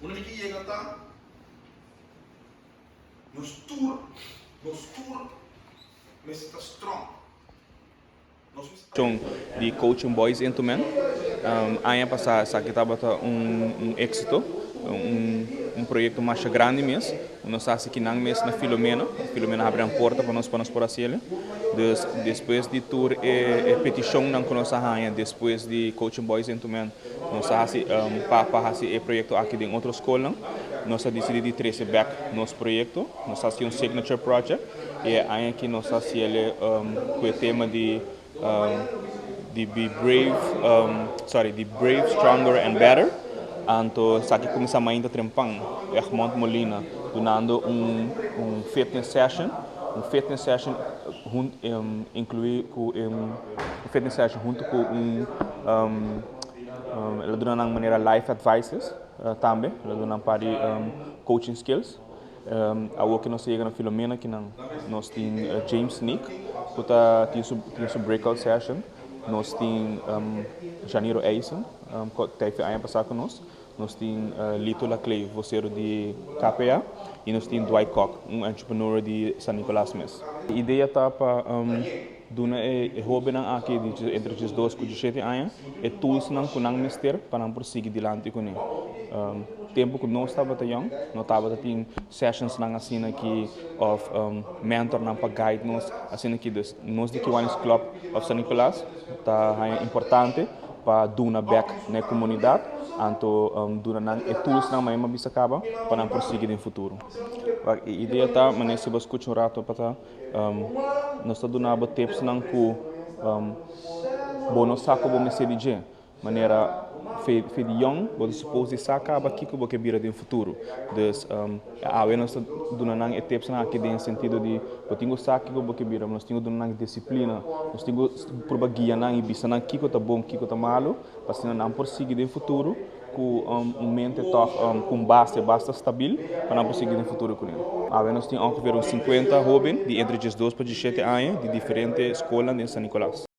Unda mi ke yega ta, nos tur, nos tur mester ta strong. Nos mester ta. Di Coaching Boys into Men. Aña pasá esaki tabata un éksito, un proyekto masha grandi mes. Nos a hasi kinan mes na Filomena. Filomena habri nan porta pa nos pa nos por hasiel. Dus despues di tur e petishonnan ku nos a haña despues di Coaching Boys into Men, nos a hasi pa pa hasi e proyekto aki den otro skolnan. Nos a disidí di trese bèk nos proyekto. Nos a hasi un signature project i e aña aki nos a hasiel ku e tema di di be brave, sorry, di brave, stronger and better. Anto esaki kuminsá mainta trempan Egmond Molina dunando un fitness session, un fitness session inkluí ku un fitness session huntu ku un el a duna nan manera life advices tambe, el a duna nan par di coaching skills. Awor ku nos a yega na Filomena kinan nos tin James Sneek ku ta tin su tin su breakout session, nos tin Janiro Eisen ku ta fe aña pasá ku nos, nos tin Lito Laclay vocero di KPA i nos tin Dwight Kock un entrepreneur di San Nicolas mes. E idea ta pa duna e hobennan aki di entre 12 ku 17 aña e toolsnan ku nan mester pa nan por sigui dilanti kuné. Tempu ku nos tabata yòn, no tabata tin sessionsnan asina aki òf mentornan pa guide nos asina aki. Dus nos di Kiwanis Club of San Nicolas ta haña importante pa duna bèk na e komunidat, anto duna nan e toolsnan manera mi a bisa kaba pa nan por sigui den futuro. E idea ta manera si bo a skucha un rato pa ta Nos ta duna bo tipsnan ku bo no sa ku bo mester di dje. Manera fe di yòn, bo ta supos di sa kaba kiko bo ke bira den futuro. Dus awe nos ta duna nan e tipsnan aki den sentido di bo tin ku sa kiko bo ke bira, nos tin ku duna nan disiplina, nos tin ku purba guia nan i bisa nan kiko ta bon, kiko ta malu, pa asina nan por sigui den futuro. Ku un mente tòg ku un base basta stabil pa nan por sigui den futuro kuné. Awe nos tin ongeveer un 50 hóben di entre 12 pa 17 aña di diferente skolnan den San Nicolas.